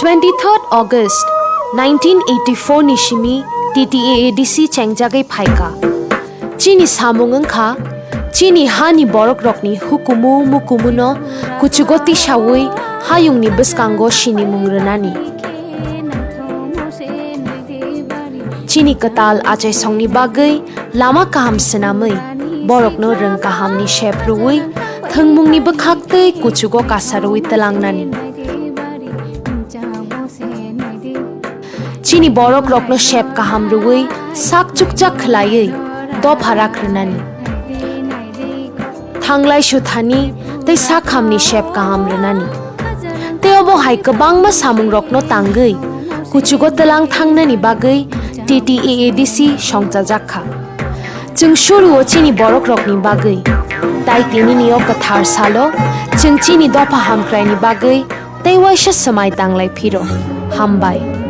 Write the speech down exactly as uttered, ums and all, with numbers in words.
Twenty-third August nineteen eighty-four ni simi T T A A D C chengjagwi phaikha. Chini samung wngkha, chini hani borokrokni hukumu mukumuno kuchugo tisawi hayungni bwskango sinimung rwnani. Chini kwtal achaisongni bagwi lama kaham swnamwi, borokno rwng kahamni sep rwui, thwngmungni bwkhak tei kuchugo kasarwi twlangnani. Chini borokrokno sep kaham rwui, sak chukchak khwlaiwi dopha rak rwnani. Thanglai suthani tei sakhamni sep kaham rwnani. Tei obo hai kwbangma samungrokno tangwi kuchugo twlang thangnani bagwi T T A A D C songchajak kha. Chwng suruo chini borokrokni bagwi, tai tinini o kwthar salo chwng chini dopha hamkraini bagwi tei waisa swmai tanglai phiro. Hambai.